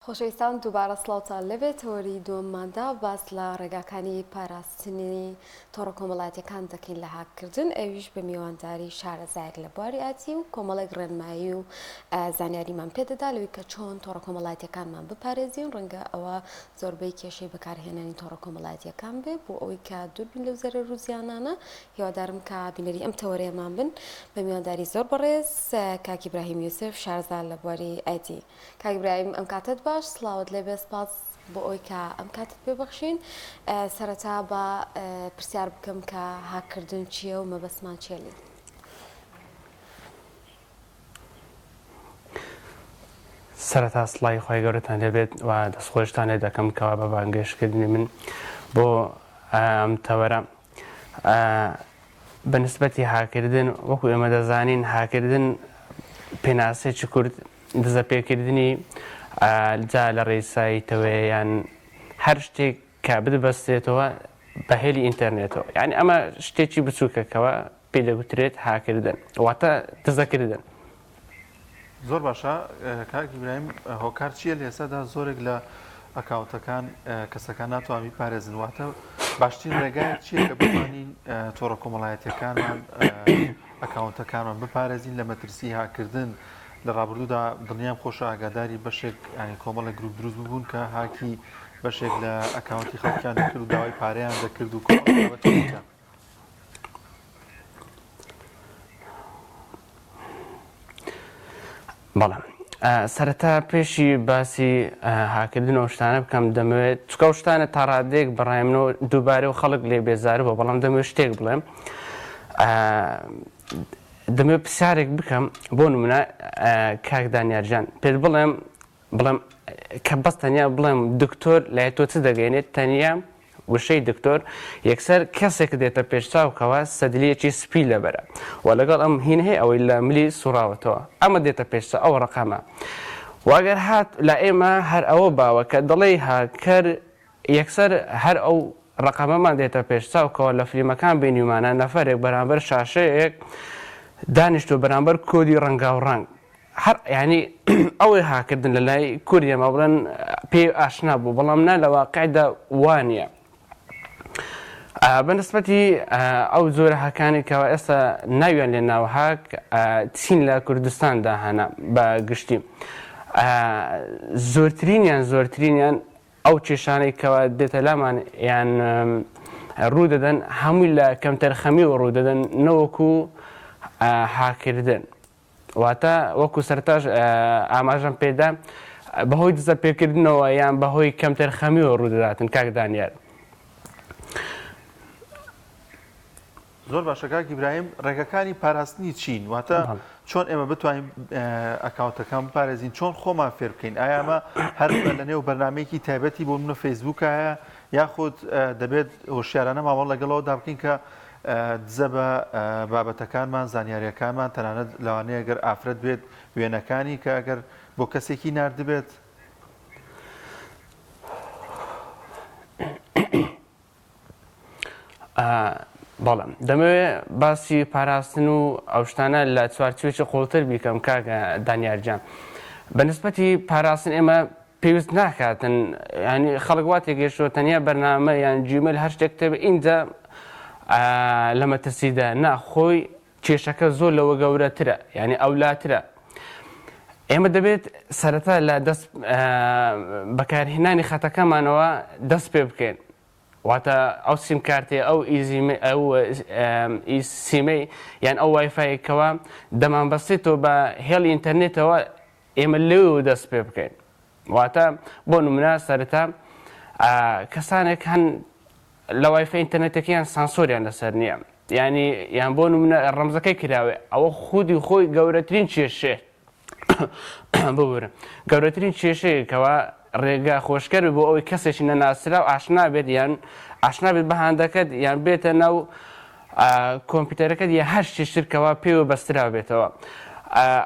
خۆشەویستان دووبارە سڵاوتان لێبێت تەوەری دووەمماندا باس لە ڕێگاکانی پاراستنی تۆڕە کۆمەڵایەتیەکان دەکەین لە هاککردن ئەویش بە میوانداری شارەزایەک لە بواری ئاتی و کۆمەڵێک ڕێنمایی و زانیاریمان پێدەدا لەوەی کە چۆن تۆڕە کۆمەڵایەتیەکانمان بپارێزین ڕەنگە ئەوە زۆربەی کێشەی بەکارهێنانی تۆڕە کۆمەڵایەتیەکان بێ بۆ ئەوەی کە دووربین لەو زەرەر و زیانانە هیوادارم کە بینەری ئەم تەوەرەیەمان بن بە میوانداری زۆر بەڕێز کاک ئیبراهیم یوسف شارەزا لە بواری ئایتی کاک ئیبراهیم ئەم کاتەت باش سڵاوت لێبێ سپاس بۆ ئەوەی کە ئەم کاتت پێ بەخشین سەرەتا با پرسیار بکەم کە هاککردن چییە و مەبەستمان چییە لێی؟ سەرەتا سڵاوی خوای گەورەتان لێبێت و دەستخۆشتان لێ دەکەم کەوا بە بانگێشتکردنی من بۆ ئەم تەوەرە بە نسبەتی هاکردن وەکو ئێمە دەزانین هاکردن پێناسەیەکی کورت دزەپێکردنی جا لە ڕێی سایتەوەیە یان هەر شتێک کە بتبەستێتەوە بە هێلی ئینتەرنێتەوە یعنی ئەمە شتێکی بچووکە کەوا پێی دەگوترێت هاکردن واتە دزەکردن. زۆر باشە کاک ئیبراهیم هۆکار چییە لە ئێستادا زۆرێک لە ئەکاونتەکان کەسەکان ناتوان بیپارێزن واتە باشترین ڕێگایەک چییە کە بتوانین تۆڕە کۆمەڵایەتیەکانمان ئەکاونتەکانمان بپارێزین لە مەترسی هاکردن لە ڕابردوودا دڵنیام خۆشە ئاگاداری بەشێک ینی کۆمەڵێک گروپ دروست ببوون کە هاکی بەشێک لە ئەکاونتی خەڵکیان دەکرد و داوای پارەیان دەکرد و کۆمەڵێک بابەتی دیکە. بەڵێ سەرەتا پێشی باسی هاکردن ئەو شتانە بکەم دەمەوێت چکە و شتانە تا ڕادەیەک بەڕای منەوە دووبارە و خەڵک لێ بێزار بووە بەڵام دەمەوێت شتێک بڵێم دەمەوێت پرسیارێک بکەم بۆ نمونە کاک دانیار جان پێت بڵێم بڵێم کە بەس تەنیا بڵێم دکتۆر لای تۆ چ دەگەینێت تەنیا وشەی دکتۆر یەکسەر کەسێک دێتە پێش چاو کەوا سەدلیەکی سپی لەبەرە و لەگەڵ ئەم هین هەیە ئەوەی لە ملی سوڕاوەتەوە ئەمە دێتە پێش چاو ئەو ڕەقەمە و ئەگەر هات لە ئێمە هەر ئەوە باوە کە دەڵێی هاکەر یەکسەر هەر ئەو ڕەقەمەمان دێتە پێش چاو کەوا لە فلیمەکان بینیومانە نەفەرێک بەرامبەر شاشەیەک دانیشتوە بەرامبەر کۆدی ڕەنگاو ڕەنگ هەر یانی ئەوەی هاکردن لە لای کورد ئێمە بڵێن پێی ئاشنا بوو بەڵام نا لە واقعدا وانە بە نسبەتی ئەو جۆرە هاکانی کەوا ئێستا ناویان لێ ناوە هاک چین لە کوردستاندا هەنە بە گشتی زۆرترینیان زۆرترینیان ئەو کێشانەی کەوا دێتە لامان یان ڕوو دەدەن هەمووی لە کەمتەرخەمیەوە ڕوو دەدەن نەوەکو هاکردن واتە وەکو سەرەتاش ئاماژەم پێدا بەهۆی دزە پێکردنەوە یان بەهۆی کەمتەرخەمیەوە ڕوودەداتن کاک دانیار. زۆر باشە کاک ئیبراهیم ڕێگەکانی پاراستنی چین واتە چۆن ئێمە بتوانین ئەکاونتەکان بپارێزین چۆن خۆمان فێر بکەین ئایا ئەمە هەر لە نێو بەرنمەیەکی تایبەتی بۆ منە فەیسبوک هەیە یاخود دەبێت هۆشیارانە مامەڵە لەگەڵەوەدا بکەین کە دزە بە بابەتەکانمان، زانیارییەکانمان، تەنانەت لەوانەیە گەر ئافرەت بێت وێنەکانی کە ئەگەر بۆ کەسێکی ناردبێت. بەڵێ دەمەوێ باسی پاراستن و ئەو شتانە لە چوارچێوەیەکی قوڵتر بیکەم کاک دانیار گیان. بە نسبەتی پاراستن ئێمە پێویست ناکاتن یانی خەڵک وا تێگەیشتووە تەنیا بەرنامە یان جیمەیل هەر شتێک تێ ئینجا لە مەترسیدا نا خۆی کێشەکە زۆر لەوە گەورەترە یانی ئەولاترە ئێمە دەبێت سەرەتا لە دەست بەکارهێنانی خەتەکەمانەوە دەست پێ بکەین واتە ئەو سیم کارتەی ئەو ئیزیمەی ئەو ئی سیمەی یان ئەو وایفایەکەوە دەمانبەستێتەوە بە هێڵی ئینتەرنێتەوە ئێمە لەوێوە دەست پێ بکەین واتە بۆ نمونە سەرەتا کەسانێک هەن لە وایفای ئینتەرنێتەکەیان سانسۆریان لەسەر نییە ینی یان بۆ نمونە ڕەمزەکەی کراوێ ئەوە خودی خۆی گەورەترین کێشێ ببورن گەورەترین کێشەیە کەوا ڕێگا خۆشکەر بۆ ئەوەی کەسێکی نەناسراو ئاشنا بێت یان ئاشنا بێت بە هاندەکەت یان بێتە ناو کۆمپیوتەرەکەت یا هەر شتێکی تر کەوا پێوە بەسترا بێتەوە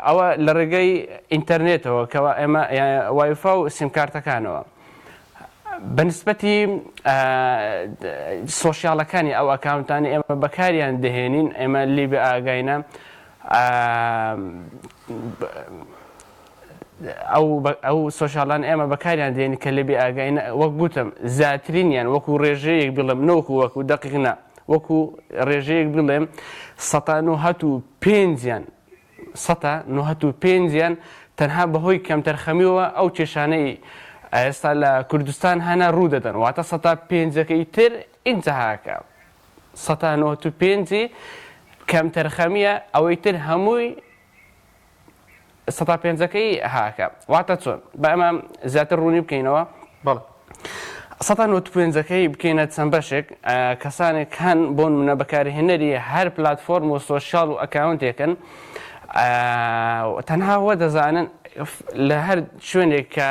ئەوە لە ڕێگەی ئینتەرنێتەوە کەوا ئێمە وایفا و سیمکارتەکانەوە بە نسبەتی سۆشیالەکانی ئەو ئەکاونتانی ئێمە بەکاریان دەهێنین ئێمە لی بێ ئاگاینە. ئەو ئەو social انە ئێمە بەکاریان دێنین کە لێ بێ ئاگاین وەک گوتم زیاترینیان وەکو ڕێژەیەک بڵێم نەوەکو وەکو دەقیق نا وەکو ڕێژەیەک بڵێم سەتا نۆهەت و پێنجیان سەتا نۆهەت و پێنجیان تەنها بەهۆی کەمتەرخەمیەوە ئەو کێشانەی ئێستا لە کوردستان هەنە ڕوو دەدەن واتە سەتا پێنجەکەی تر ئینجا هاکە سەتا نۆهەت و پێنجی کەمتەرخەمیە ئەوەی تر هەمووی سەتا پێنجەکەی هاکە واتە چۆن با ئەمە زیاتر ڕوونی بکەینەوە بەڵێ سەتا نۆت پێنجەکەی بکەینە چەند بەشێک کەسانێک هەن بۆ نمونە بەکارهێنەری هەر پلاتفۆرم و social و account ێکن تەنها وە دەزانن لە هەر شوێنێک کە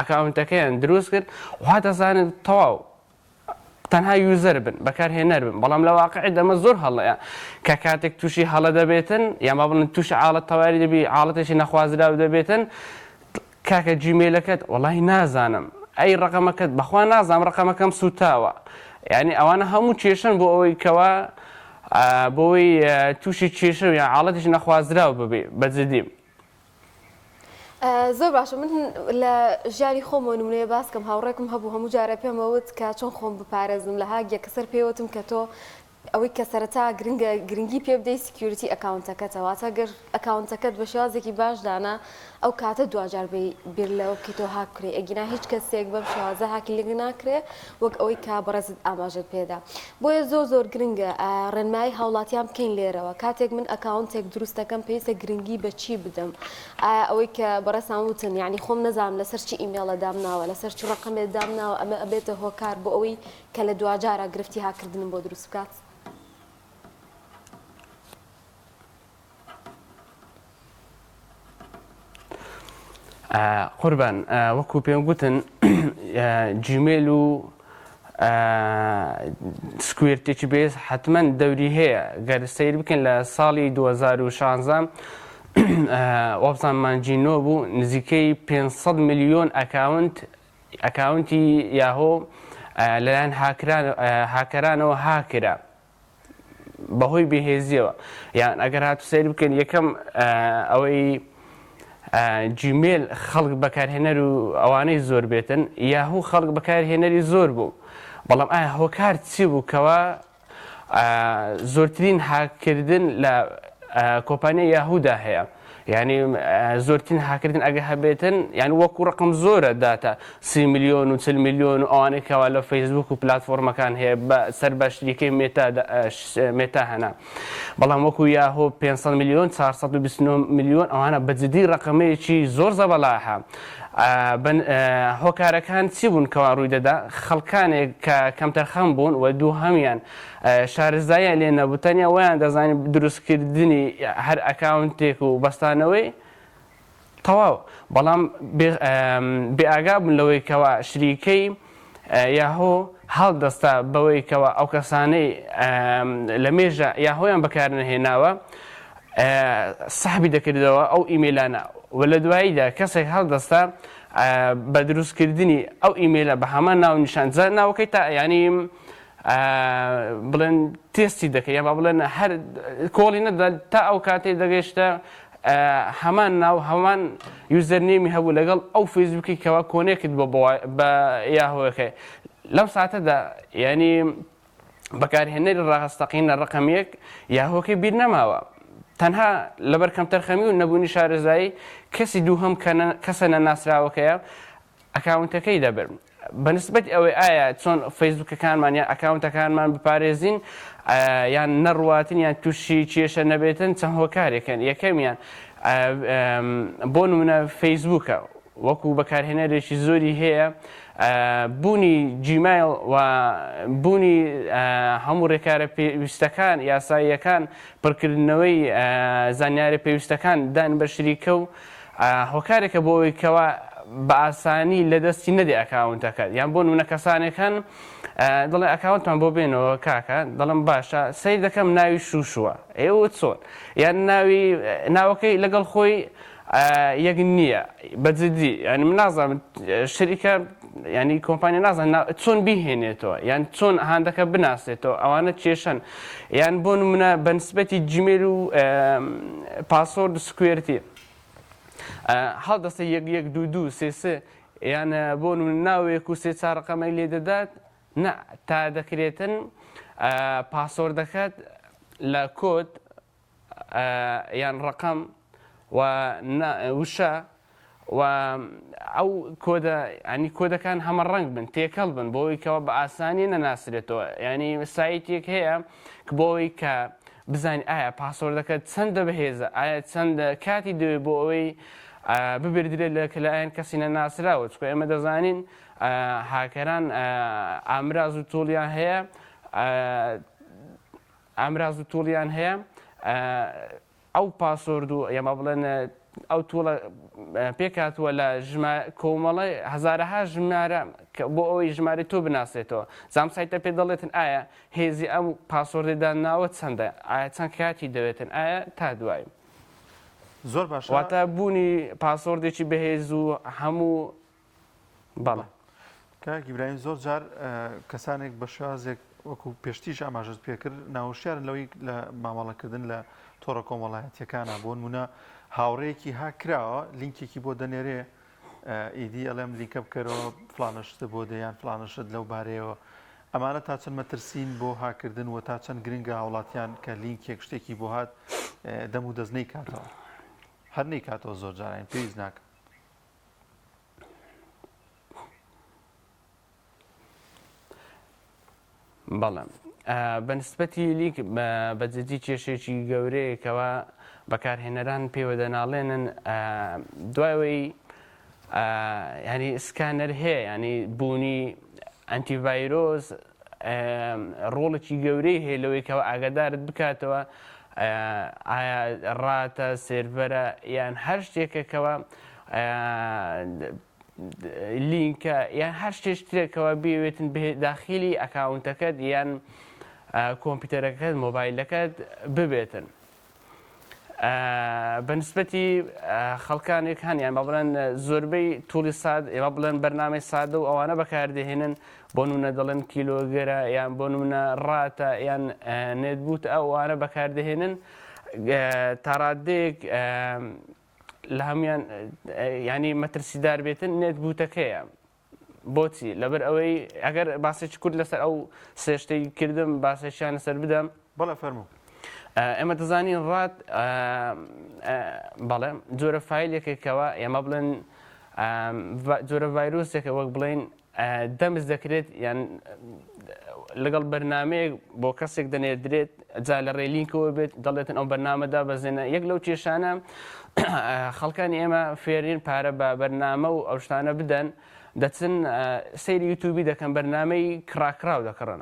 account ەکەیان دروست کرد وا دەزانن تەواو تەنها user بن، بەکارهێنەر بن، بەڵام لە واقعدا ئەمە زۆر هەڵەیە کە کاتێک تووشی هەڵە دەبێتن یان با بڵێن تووشی عاڵەت تەواری دەبی عاڵەتێکی نەخوازراو دەبێتن کاکە جیمەیلەکەت وەڵی نازانم ئەی ڕقەمەکەت بەخوا نازانم ڕقەمەکەم سوتاوە یعنی ئەوانە هەموو کێشەن بۆ ئەوەی کەوا بۆی تووشی کێشە یان عاڵەتێکی نەخوازراو ببی بە جدی. زۆر باشە من لە ژیانی خۆمەوە نمونەیە باس کەم هاوڕێکم هەبوو هەموو جارێ پێمەوت کە چۆن خۆم بپارێزم لە هاک یەکسەر پێوتم کە تۆ ئەوەی کە سەرەتا گرنگە گرنگی پێ بدەی security account ەکەتە واتە گەر account ەکەت بە شێوازێکی باش دانا ئەو کاتە دواجار بێی بیر لەوە بکەیتەوە هاک بکرێ ئەگینا هیچ کەسێک بەم شێوازە هاکی لێ ناکرێ وەک ئەوەی کە بەڕێزت ئاماژەت پێدا بۆیە زۆر زۆر گرنگە ڕێنمایی هاوڵاتیان بکەین لێرەوە کاتێک من account ێک دروست دەکەم پێویستە گرنگی بە چی بدەم ئایا ئەوەی کە بەڕێزتان وتن یعنی خۆم نەزانم لەسەر چی ئیمێڵە دامناوە لەسەر چ ڕەقەمێ دامناوە ئەمە ئەبێتە هۆکار بۆ ئەوەی کە لە دواجارا گرفتی هاککردنم بۆ دروست بکات. قوربان وەکو پێم گوتن جیمێل و security ێکی بێز حتمما دەوری هەیە گەر سیر بکەن لە ساڵی 2016 وابزان مانجی نۆ بوو نزیکەی 500 میلیۆن account account ی یاهۆ لەلایەن هاکەرانەوە هاکرا بەهۆی بێهێزیەوە یان ئەگەر هاتو سەیر بکەن یەکەم ئەوەی جیمێل خەڵک بەکارهێنەر و ئەوانەی زۆر بێتن یاهو خەڵک بەکارهێنەری زۆر بوو بەڵام ئایا هۆکار چی بوو کەوا زۆرترین هاککردن لە کۆمپانیای یاهودا هەیە یعنی زۆرترین هاکردن ئەگە هەبێتن یعنی وەکو ڕقم زۆرە داتا سی ملیۆن و چل ملیۆن و ئەوانەی کەوا لە فەیسبوک و پلاتفۆرمەکان هەیە بە سەر بە شریکەی مێتا مێتا هەنا بەڵام وەکو یاهۆ 500 ملیۆن 429 ملیۆن ئەوانە بە جدی ڕقەمەیەکی زۆر زەبەلاحە هۆکارەکان چی بوون کەوا ڕووی دەدا خەڵکانێک کە کەمتەرخەم بوون و دووهەمیان شارەزاییان لێ نەبوو تەنیا وایان دەزانی دروستکردنی هەر account ێک و بەستانەوەی تەواو بەڵام بێ ئاگا بوون لەوەی کەوا شریکەی یاهۆ هەڵدەستا بەوەی کەوا ئەو کەسانەی لە مێژە یاهۆیان بەکارنەهێناوە سەحبی دەکردەوە ئەو ئیمەیلانە و لە دواییدا کەسێک هەڵدەستا بە دروستکردنی ئەو ئیمەیلە بە هەمان ناونیشان جا ناوەکەی تا یانی بڵێن تێستی دەکەی یا با بڵێن هەر کۆڵی نەدا تا ئەو کاتەی دەگەیشتە هەمان ناو هەمان username ی هەبوو لەگەڵ ئەو فەیسبووکی کەوا connect بۆ بە یاهۆەکەی لەم ساتەدا یعنی بەکارهێنەری ڕاستەقینە ڕقم یەک یاهۆکەی بیر نەماوە تەنها لەبەر کەمتەرخەمی و نەبوونی شارەزایی کەسی دووهەم کەسە نەناسراوەکەیە account ەکەی دەبرد بە نسبەتی ئەوەی ئایا چۆن فەیسبوکەکانمان یان account ەکانمان بپارێزین یان نەڕواتن یان تووشی کێشە نەبێتن چەند هۆکارێکن یەکەمیان بۆ نمونە فەیسبوکە وەکو بەکارهێنەرێکی زۆری هەیە بوونی جیمایل و بوونی هەموو ڕێکارە پێویستەکان یاساییەکان پڕکردنەوەی زانیارە پێویستەکان دان بە شریکە و هۆکارێکە بۆ ئەوەی کەوا بە ئاسانی لە دەستی نەدێ account ەکەت یان بۆ نمونە کەسانێک هەن دەڵێ account مان بۆ بێنەوە کاکە دەڵم باشە سەیر دەکەم ناوی شوشووە ئێوە چۆن یان ناوی ناوەکەی لەگەڵ خۆی یەک نییە بە جدی یعنی من نازانم شەریکە ینی کۆمپانیا نازان چۆن بیهێنێتەوە یان چۆن هاندەکە بناسێتەوە ئەوانە کێشەن یان بۆ نمونە بەنسبەتی جیمێل و password security. هەڵدەستە یەک یەک دوو دوو سێ سێ یان بۆ نمونە ناوێک و سێ چار ڕقەمێک لێ دەدات نا تا دەکرێتن password ەکەت لە کۆد یان ڕقم و وشە و ئەو کۆدە ینی کۆدەکان هەمە ڕەنگ بن تێکەڵ بن بۆی کەەوە بە ئاسانی نەناسرێتەوە ینی سایتێک هەیە کە بۆی کە بزانانی ئایا password ەکە چەندە بەهێزە ئایا چەندە کاتی دەوێت بۆ ئەوەی ببردرێت لە کەلایەن کەسی نەناسراوە چکە ئێمە دەزانین هاکەران ئامراز و tool یان هەیە ئامراز و tool یان هەیە ئەو password و یاما بڵێن ئەو tool ە پێکهاتووە لە کۆمەڵی هەزارەها ژمارە بۆ ئەوەی ژمارەی تۆ بناسێتەوە زام سایتە پێ دەڵێتن ئایا هێزی ئەم password ی داناوە چەندە ئایا چەند کاتی دەوێتن ئایا تا دوایی زۆر باشە واتە بوونی password ێکی بەهێز و هەموو بەڵێ. کاک ئیبراهیم زۆر جار کەسانێک بە شێوازێک وەکو پێشتیش ئاماژەت پێکرد ناوشیارن لەوەی لە مامەڵەکردن لە تۆڕە کۆمەڵایەتیەکانە بۆ نمونە هاوڕێیەکی هاک کراوە لینکێکی بۆ دەنێرێ ئیدی ئەڵێم لینکە بکەرەوە فلانە شتە بۆ دێ یان فلانە شت لەو بارەیەوە ئەمانە تا چەند مەترسین بۆ هاکردن و تا چەند گرنگە هاوڵاتیان کە لینکێک شتێکی بۆ هات دەم و دەست نەیکاتەوە هەر نەیکاتەوە زۆر جاران پێویست ناکە بەڵێ بە نسبەتی لینک بە جدی کێشێکی گەورەیە کەوا بەکارهێنەران پێوە دەناڵێنن دوایەوەی ینی scanner هەیە ینی بوونی ئەنتیڤایرۆس ڕۆڵێکی گەورەی هەیە لەوەی کەەوە ئاگادارت بکاتەوە ئایا RAT ە سێرڤەرە یان هەر شتێکەکەەوە لینکە یان هەر شتێ شتێکەوە بێوێتن داخیلی account ەکەت یان کۆمپیوتەرەکەت مۆبایلەکەت ببێتن. بەنسبەتی خەڵکانێک هەن یان با بڵێن زۆربەی tool ی ساد ئێمە بڵێن بەرنامەی سادە و ئەوانە بەکاردەهێنن بۆ نمونە دەڵێن keylogger ە یان بۆ نمونە RAT ە یان NetBoot ئەوانە بەکاردەهێنن تاڕادەیەک لە هەموان ینی مەترسیدار بێتن NetBoot ەکەیە بۆچی لەبەر ئەوەی ئەگەر باسێکی کورت لەسەر ئەو سێ شتەی کردم باسێکیان لەسەر بدەم. بەڵێ فەرموو. ئێمە دەزانین RAT بەڵێ جۆرە فایلێکە کەوا ئێمە بڵێن جۆرە ڤایرۆسێکە وەک بڵێن دەمز دەکرێت یان لەگەڵ بەرنمەیەک بۆ کەسێک دەنێردرێت جا لە ڕێ لینکەوە بێت دەڵێتن ئەو بەرنامە دابەزێنە یەک لەو کێشانە خەڵکانی ئێمە فێرین پارە بە بەرنامە و ئەو شتانە بدەن دەچن سەیری یوتوبی دەکەن بەرنامەی کڕاکراو دەکڕن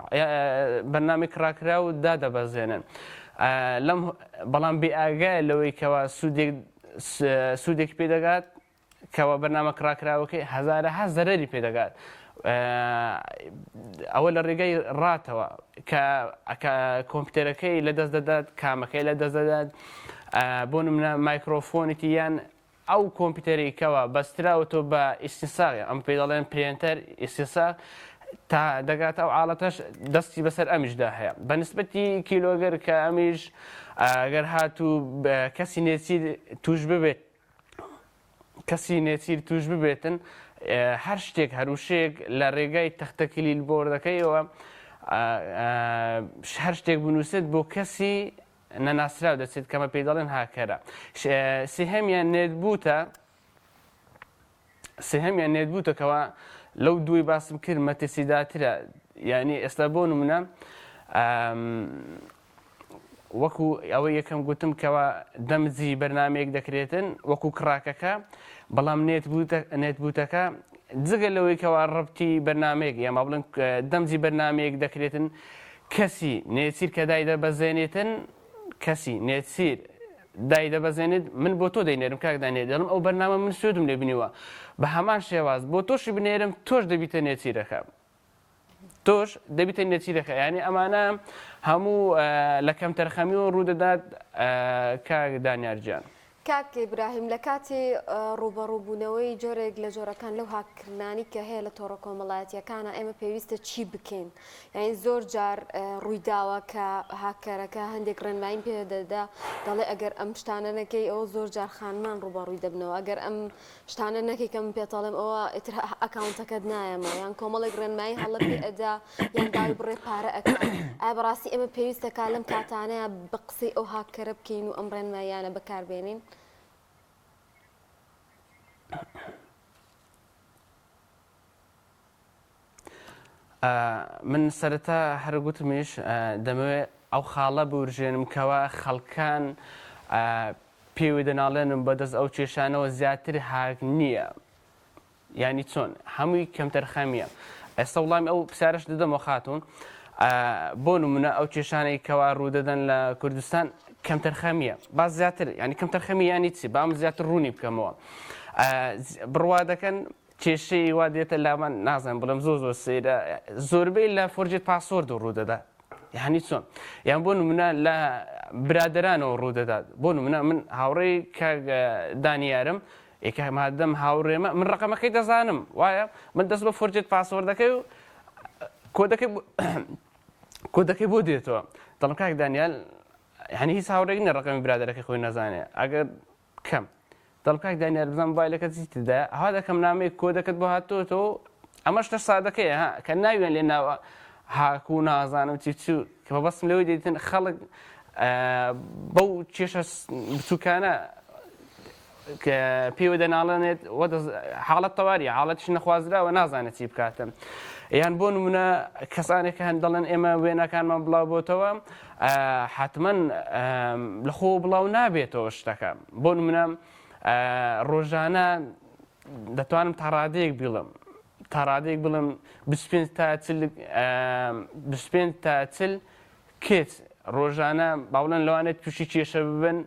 بەرنامەی کڕاکراو دادەبەزێنن لەم بەڵام بێ ئاگایە لەوەی کەوا سوودێک سوودێک پێ دەگات کەوا بەرنامە کڕاکراوەکەی هەزارەها زەرەری پێ دەگات ئەوە لە ڕێگەی RAT ەوە کە کە کۆمپیوتەرەکەی لە دەست دەدات کامەکەی لە دەست دەدات بۆ نمونە مایکرۆفۆنیتی یان ئەو کۆمپیوتەری کەوا بەستراوەتەوە بە ئیستنساق ئەم پێی دەڵێن پرێنتەر ئیستنساق تا دەگاتە ئەو عاڵەتەش دەستی بەسەر ئەمیشدا هەیە بە نسبەتی keylogger کە ئەمیش ئەگەر هاتوو کەسی نێچیر توش ببێت کەسی نێچیر توش ببێتن هەر شتێک هەروشەیەک لە ڕێگای تەختە کلیل بۆردەکەیەوە هەر شتێک بنووسێت بۆ کەسی نەناسراو دەچێت کەمە پێی دەڵێن هاکەرە سێهەمیان NetBoot ە سێهەمیان NetBoot ە کەوا لەو دووی باسم کرد مەترسیدارترە یعنی ئێستا بۆ نمونە وەکو ئەوەی یەکەم گوتم کەوا دەمجی بەرنامەیەک دەکرێتن وەکو crack ەکە بەڵام NetBoot ەکە جگە لەوەی کەوا ڕەبتی بەرنامەیەک یان با بڵێن دەمجی بەرنامەیەک دەکرێتن کەسی نێچیر کە دایدەبەزێنێتن کەسی نێچیر دایدەبەزێنێت من بۆ تۆ دەینێرم کاک دانیال دەڵێم ئەو بەرنامە من سوودم لێ بینیوە بە هەمان شێواز بۆ تۆشی بنێرم تۆش دەبیتە نێچیرەکە تۆش دەبیتە نێچیرەکە یانی ئەمانە هەموو لە کەمتەرخەمی و ڕوودەدات کاک دانیار گیان. کاک ئیبراهیم لە کاتی ڕووبەڕووبوونەوەی جۆرێک لە جۆرەکان لەو هاککردنانی کە هەیە لە تۆڕە کۆمەڵایەتییەکانە ئێمە پێویستە چی بکەین؟ یانی زۆر جار ڕوویداوە کە هاککەرەکە هەندێک ڕێنماییم پێ دەدا دەڵێ ئەگەر ئەم شتانە نەکەی ئەوە زۆر جار خانمان ڕووبەڕووی دەبنەوە ئەگەر ئەم شتانە نەکەی کە من پێتەڵێم ئەوە ئیتر ئەکاونتەکەت نایەمەوە یان کۆمەڵێک ڕێنمایی هەڵە پێ ئەدا یان داوای بڕێ پارە ئەکا ئایا بەڕاستی ئێمە پێویستە کا لەم کاتانەیە بە قسەی ئەو هاککەرە بکەین و ئەم ڕێنماییانە بەکاربێنین؟ من سەرەتا هەر گوتمیش دەمەوێت ئەو خاڵە بورژێنم کەوا خەڵکان پێوەی دەناڵێنم بەدەست ئەو کێشانەوە زیاتر هاک نییە یانی چۆن هەمووی کەمتەرخەمیە ئێستا وڵامی ئەو پرسیارەش دەدەمەوە خاتوون بۆ نمونە ئەو کێشانەی کەوا ڕوودەدەن لە کوردستان کەمتەرخەمیە با زیاتر ینی کەمتەرخەمی ینی چی بام زیاتر ڕوونی بکەمەوە بڕوا دەکەن کێشەی وا دێتە لامان نازانم بڵێم زۆر زۆر سەیرە زۆربەی لە forget password و ڕوودەدات یعنی چۆن یان بۆ نمونە لە برادرانەوە ڕوودەدات بۆ نمونە من هاوڕێی کاک دانیارم ئێکە مادەم هاوڕێمە من ڕقەمەکەی دەزانم وایە من دەست بە forget password ەکەی و کۆدەکەی کۆدەکەی بۆ دێتەوە دەڵم کاک دانیال هەنی هیچ هاوڕێک نیە ڕقەمی برادەرەکەی خۆی نەزانێ ئەگەر کەم دەڵم کاک دانیار بزانم مۆبایلەکەت چی تێدایە ئەوها دەکەم نامەیەک کۆدەکەت بۆ هاتۆتەوە ئەمە شتە سادەکەیە ها کە ناویان لێ ناوە هاک و نازانم چی چی کە مەبەستم لەوەی دەیتن خەڵک بەو کێشە بچووکانە کە پێوە دەناڵێنێت و حاڵەت تەواریە حاڵەتیش نەخوازراوە نازانێت چی بکاتن یان بۆ نمونە کەسانێک هەن دەڵێن ئێمە وێنەکانمان بڵاو بۆتەوە حتمما لە خۆ بڵاو نابێتەوە شتەکە بۆ نمونە ڕۆژانە دەتوانم تا ڕادەیەک بڵم تا ڕادەیەک بڵم 25 تا 40 25 تا 40 کچ ڕۆژانە با بڵێن لەوانەیە تووشی کێشە ببن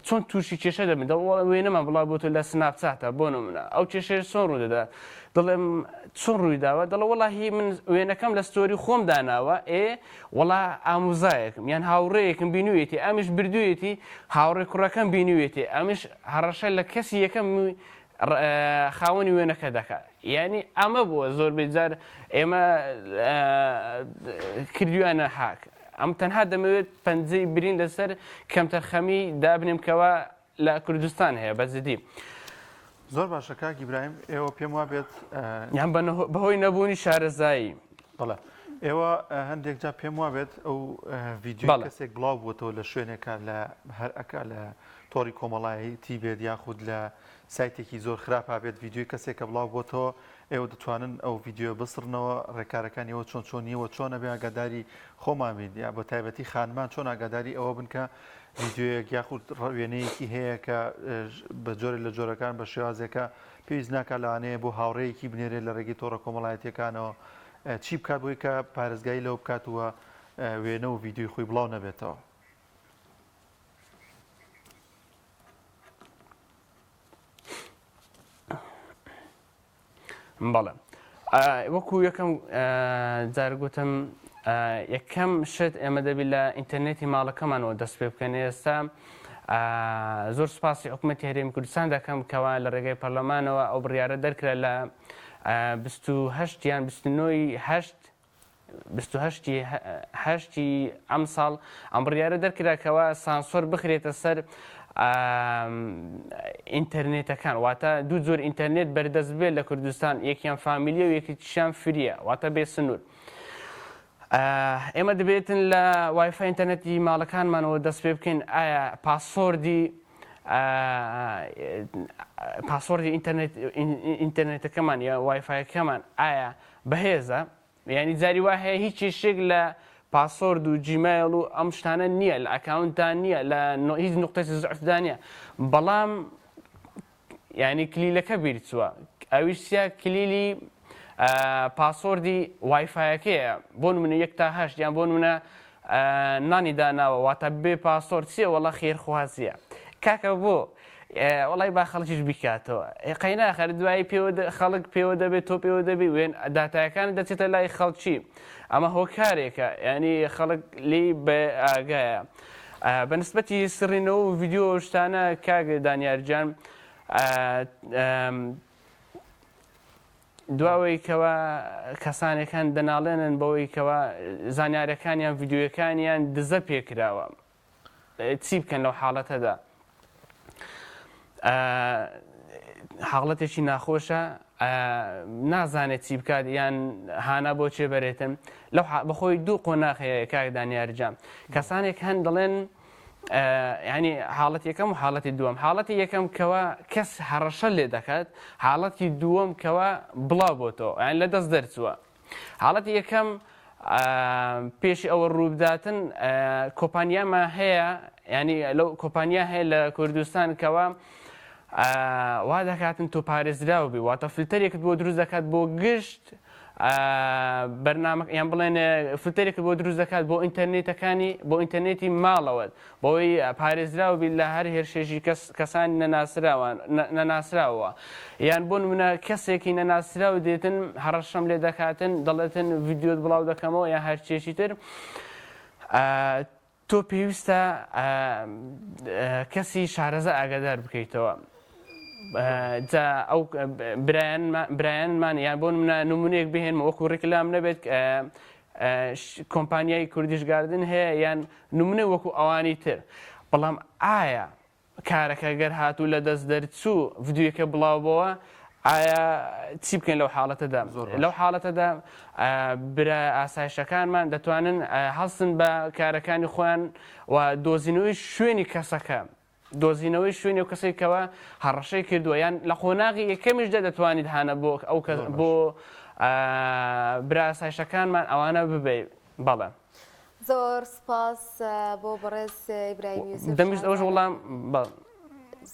چۆن تووشی کێشە دەبن دەڵێ وێنەمان بڵاو بۆتە لە سناپچاتە بۆ نمونە ئەو کێشەیە چۆن ڕوو دەدا دەڵێم چۆن ڕووی داوە دەڵێ وەڵاهی من وێنەکەم لە story خۆم داناوە ئێ وەڵا ئاموزایەکم یان هاوڕێیەکم بینویەتی ئەمیش بردوویەتی هاوڕێ کوڕەکەم بینویەتی ئەمیش هەڕەشە لە کەسی یەکەم خاوەنی وێنەکە دەکات یانی ئەمە بووە زۆربەی جار ئێمە کردویانە هاک ئەم تەنها دەمەوێت پەنجەی برین لەسەر کەمتەرخەمی دابنێم کەوا لە کوردستان هەیە بە جدی. زۆر باشە کاک ئیبراهیم ئێوە پێم وابێت یان بەهۆی نەبوونی شارەزایی. بەڵێ ئێوە هەندێک جا پێم وابێت ئەو ڤیدیۆی کەسێک بڵاو بووەتەوە لە شوێنێکە لە هەر ئەکا لە تۆڕی کۆمەڵایەتی بێت یاخود لە سایتێکی زۆر خراپا بێت ڤیدیۆی کەسێک کە بڵاو بۆتەوە ئێوە دەتوانن ئەو ڤیدیۆ بسڕنەوە ڕێکارەکانی ئەوە چۆن چۆنیە وە چۆن ئەبێ ئاگاداری خۆمان بین یا بە تایبەتی خانمان چۆن ئاگاداری ئەوە بن کە ڤیدیۆیەک یاخود وێنەیەکی هەیە کە بە جۆرێک لە جۆرەکان بە شێوازێکە پێویست ناکات لەوانەیە بۆ هاوڕێیەکی بنێرێت لە ڕێگەی تۆڕە کۆمەڵایەتیەکانەوە چی بکات بۆی کە پارێزگاری لەوە بکات و وێنە و ڤیدیۆی خۆی بڵاو نەبێتەوە. بەڵێ وەکو یەکەم جار گوتم یەکەم شت ئێمە دەبی لە ئینتەرنێتی ماڵەکەمانەوە دەست پێ بکەن ئێستا زۆر سوپاسی حکوومەتی هەرێمی کوردستان دەکەم کەوا لە ڕێگەی پەرلەمانەوە ئەو بڕیارە دەرکرا لە 28 یان 29 هەشت 28 ی هەشتی ئەمساڵ ئەم بڕیارە دەرکرا کەوا سانسۆر بخرێتە سەر ئینتەرنێتەکان واتە دوو جۆر ئینتەرنێت بەردەست بێت لە کوردستان یەکیان فامیلیە و یەکیشیان free ە واتە بێ سنوور. ئێمە دەبێتن لە وایفای ئینتەرنێتی ماڵەکانمانەوە دەست پێ بکەین ئایا password ی password ی ئینتەرنێت ئینتەرنێتەکەمان یا وایفایەکەمان ئایا بەهێزە یانی جاری وا هەیە هیچ کێشەیەک لە password و جیمەیڵ و ئەم شتانە نییە لە ئەکاونتدا نییە لە هیچ نقطەی زعفدا نییە بەڵام یعنی کلیلەکە بیرچووە ئەویش چیە کلیلی password ی وایفایەکەیە بۆ نمونە یەک تا هەشت یان بۆ نمونە نانی داناوە واتە بێ password چیە وەڵا خێرخوازیە کاکە بۆ وەڵای با خەڵکیش بیکاتەوە قەیناخەر دوایی پێوە خەڵک پێوە دەبێت تۆ پێوە دەبی وێن داتایەکان دەچێتە لای خەڵکی ئەمە هۆکارێکە ینی خەڵک لی بە ئاگایە. بە نسبەتی سڕینەوە و ڤیدیۆ و شتانە کاک دانیار گیان دواوەی کەوا کەسانێک هەن دەناڵێنن بەوەی کەوا زانیارەکانیان ڤیدیۆیەکانیان دزە پێکراوە چی بکەن لەو حاڵەتەدا حاڵەتێکی ناخۆشە نازانێت چی بکات یان هانا بۆ چێ بەرێتن لەو بەخۆی دوو قۆناغ هەیە کاک دانیار جان کەسانێک هەن دەڵێن ینی حاڵەت یەکەم و حاڵەتی دووەم حاڵەتی یەکەم کەوا کەس هەڕەشە لێ دەکات حاڵەتی دووەم کەوا بڵاو بۆتەوە یان لە دەست دەرچووە حاڵەتی یەکەم پێشی ئەوە ڕووبداتن کۆپانیامان هەیە ینی لەو کۆپانیا هەیە لە کوردستان کەوا وا دەکاتن تۆ پارێزراو بی واتە فلتەرێکت بۆ دروست دەکات بۆ گشت بەرنامە یان بڵێن فلتەرێکت بۆ دروست دەکات بۆ ئینتەرنێتەکانی بۆ ئینتەرنێتی ماڵەوەت بەوەی پارێزراو بیت لە هەر هێرشێکی کەس کەسانی نەناسراوان نەناسراوە یان بۆ نمونە کەسێکی نەناسراو دێتن هەڕەشەم لێ دەکاتن دەڵێتن ڤیدیۆت بڵاو دەکەمەوە یان هەرچێکی تر تۆ پێویستە کەسی شارەزا ئاگادار بکەیتەوە جا ئەو برایانمان یان بۆ منە نمونەیەک بهێنمە وەکو ڕیکلام نەبێت کۆمپانیای کوردیش گاردن هەیە یان نمونەی وەکو ئەوانی تر بەڵام ئایا کارەکە گەر هاتوو لە دەست دەرچوو ڤیدیۆکە بڵاو بۆوە ئایا چی بکەین لەو حاڵەتەدا لەو حاڵەتەدا برا ئاسایشەکانمان دەتوانن هەڵسن بە کارەکانی خۆیان و دۆزینەوەی شوێنی کەسەکە دۆزینەوەی شوێنی ئەو کەسەی کەوا هەڕەشەی کردووە یان لە قۆناغی یەکەمیشدا دەتوانیت هانە بۆ ئەو کەس بۆ برا ئاسایشەکانمان ئەوانە ببەی بەڵێ. زۆر سپاس بۆ بەڕێز ئیبراهیم یوسف دەمویست ئەوەش وەڵام بەڵێ.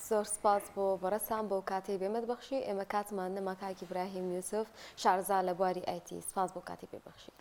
زۆر سپاس بۆ بەڕێزتان بۆ کاتەی بێمەت بەخشی ئێمە کاتمان نەما کاک ئیبراهیم یوسف شارەزا لە بواری IT سپاس بۆ کاتی پێ بەخشی.